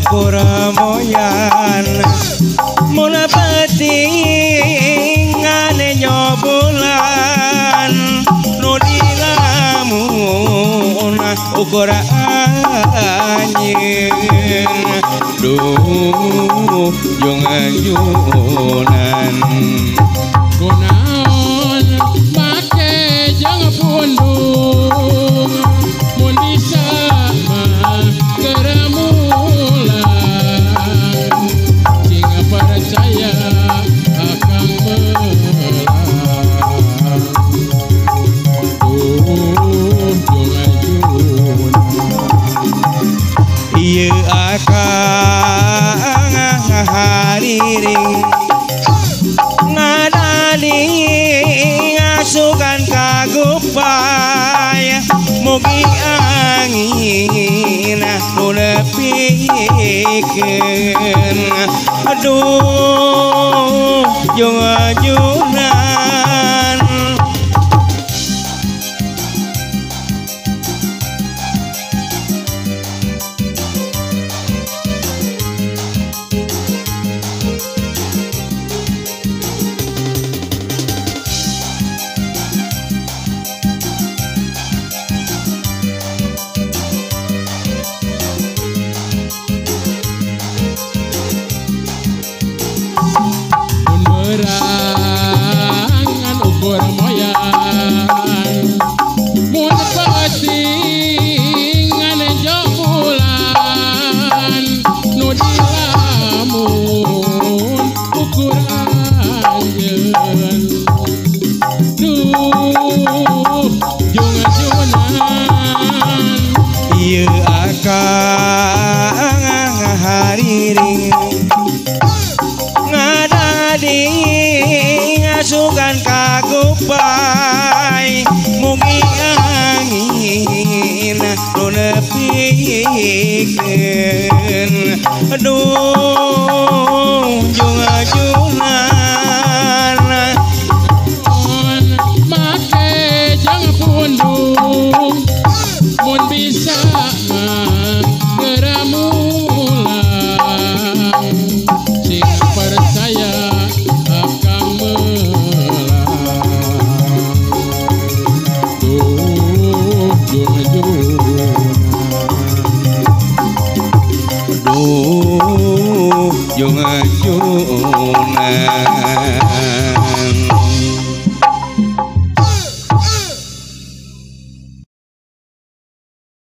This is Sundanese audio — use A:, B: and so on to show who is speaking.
A: ukur moyan mun penting ngane nyobulan nu dilamun ukur anjeun duh jeung anjunan
B: kunaon make jeung pundung mun bisa mah geura mulang sing percaya akang melang duh jeung anjunan
A: ieu akang ngahariring ngadani ngasukan kagupay mugi angin nu nepikeun aduh jeung anjunan.
B: Berangan ukur moyan mun peuting nganejo bulan nu dilamun ukur anjeun duh jeung anjunan
A: ieu akang ngahariring ngadadi ngasukan kagupay mugi angin nu nepikeun aduh jeung anjunan
B: make jeung pundung mun bisa mah geura mulang sing percaya akang melang duh jeung anjunan
A: duh jeung anjunan.